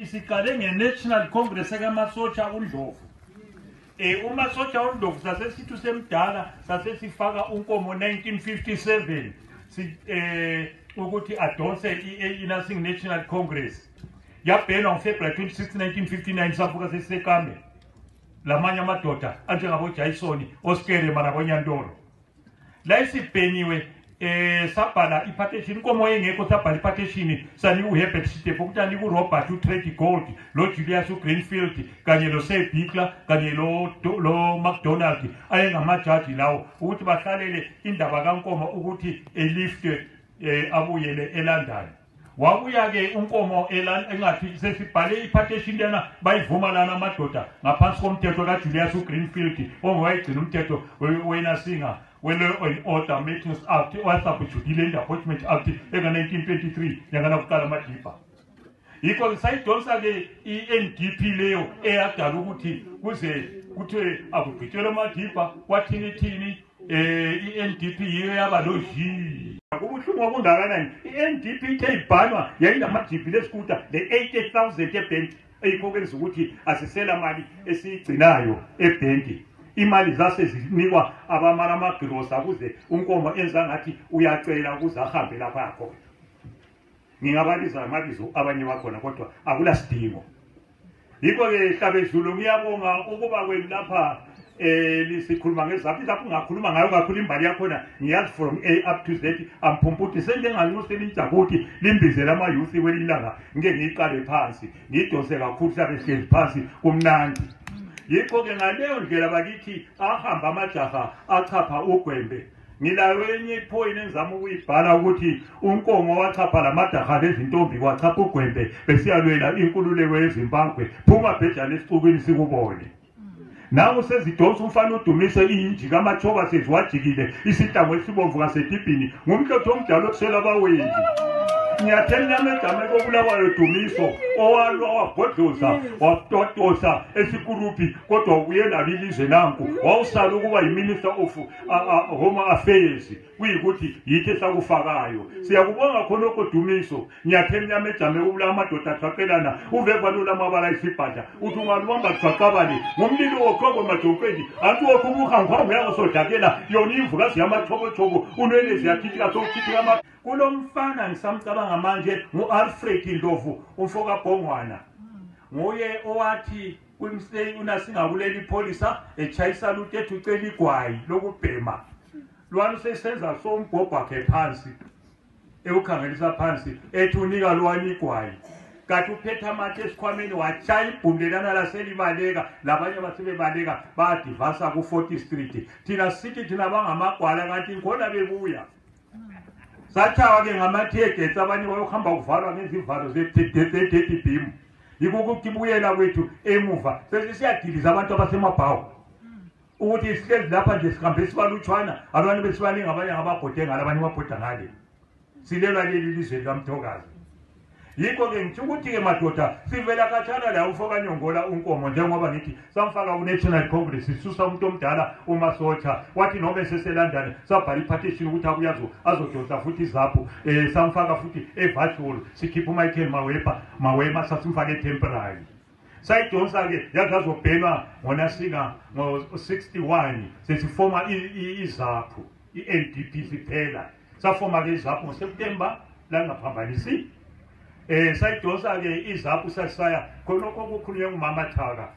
Siqale nge-National Congress kaMasotsha uNdlovu. uMasotsha uNdlovu sasesithu semdala sasesifaka unkomo 1957 ukuthi adonse i-Inasing National Congress. Yabhenwa ngoFebruary 26, 1959 safuka sesekame. Lamanye amadoda anjengabo Jason, Oskere Marabonyandoro. La isibheniwe sabhala iphatheshini inkomo engekho sabhala iphatheshini sani uHerbert Sitefo kutani kuRobert uTrade Gold lo Julius uGreenfield kanye lo Sebikla kanye lo McDonald ayengamajaji lawo ukuthi bahlalele indaba kaNkomo ukuthi eliftwe abuyele eLondon. Wabuya ke unkomo engathi sesibhale iphatheshini lana bayivuma lana amadoda ngaphansi komthetho kaJulius uGreenfield ongowayigcina umthetho weNasinga Law and Order Maintenance Act wasabujudile in the Appointment Act eka-1923 nyangana kuqala amaDipa. Yikho sayidonsa ke i-NDP leyo eyadala ukuthi kuze kuthiwe akugqitshelwe amaDipa kwathini i-NDP yiyo yaba lo ji. Kubuhlungu obungakanani i-NDP ithe ibhanwa yayinamadipi lesikuta le-80,000 ebhenki eyikhokelisa ukuthi asisela mali esiyigcinayo ebhenki. Imali zase zinikwa abamara amagirosa ukuze unkomo enza ngathi uyacela ukuze ahambe lapha yakho. Ngingabaliza amabizo abanye bakhona kodwa akula sidingo. Yikho ke Hlabezulu ngiyabonga ukuba kwenu lapha lisikhuluma ngezaphi lapho ngakhuluma ngayo kakhulu imbali yakhona ngiyazi from A up to Z amphumputhi senjenganxusela injabuthi limbizela ama youth welilanga ngeke ngiqale phansi ngidonse kakhulu Hlabehlezi phansi kumnandi. Yikho ke ngaleyo ndlela bakithi ahamba amajaha achapha uGwembe. Ngilayo enye ipoint engizama ukuyibhala ukuthi unkomo wachapha lamajaha lezintombi kwachapha uGwembe besiyalwela inkululeko yeZimbabwe. Phuma bhejana esixukwini sikubone. Nawo sezidonsa umfana uDumise inji kaMachoba seziwajikile isihlangu esibomvu ngasedibhini ngumhlotho omdala okusela abaweli. Ngiyathemba amegama kokulawayo Dumiso owalwa wabhodloza watotosa esikurupi kodwa ubuye nalilizwe nanku wawusala ukuba yiMinister of Home Affairs kuyikuthi yithi sakufakayo. Siyakubonga khonoko Dumiso. Ngiyathemba amegama kokulawa amadoda axaqelana uvevalula amabala isibhadla uthi ungalubamba xaqabale ngomlilo woqobo majonkweni antu wokubuka ngwangu yakosodakela yona imvukazi yamachobochobo unwele ziyakhithika sokukhithika kulo mfana ngisamcabanga manje nguAlfred Ndlovu umfoka Bhongwana. Nguye owathi uNasinga kuleli pholisa echayisa lute ethi ucela igwayi lokubhema. Lwana sesenza sombhobho wakhe phansi ukhangelisa phansi ethi unika lwana igwayi. Kanti uphethe amathe esikhwameni wachaya ibhumlelana laselibaleka labanye basebebaleka badivasa ku40 Street. Thina sithi thina bangamagwala kanti ngkhona bebuya. Sachawa ke ngamathege abanye bayohamba kuvalwa ngezivalo ze-30 beam. Yikho ukubuyela kwethu emuva sesiyadiliza abantu abasemabhawu ukuthi sihlezi lapha nje sihambe sibalutshwana abantu besibaningi abanye ngababhode ngale abanye babhoda ngale silelwa leli lizwe likaMthokazi. Yikho ke ngithi ukuthi ke madoda sivela khatshana la ufoka Nyongola unkomo njengoba ngithi samfaka ku-National Congress sisusa umuntu omdala uMasotsha wathi noma seseLondon sabhala iphatheshini ukuthi akuyazo azodonsa futhi izapho samfaka futhi eVashul sikhipha uMichael Mawema sasimfaka eTemporary. Sayidonsa ke yazazobhenwa ngoNasinga ngo-61 sesifoma izapho i-NDP siphela safoma ke izapho ngoSeptember la ngaphambanisi. Sayidonsa ke izapho sasaya khonokho kukhulunywa ngumama Thaka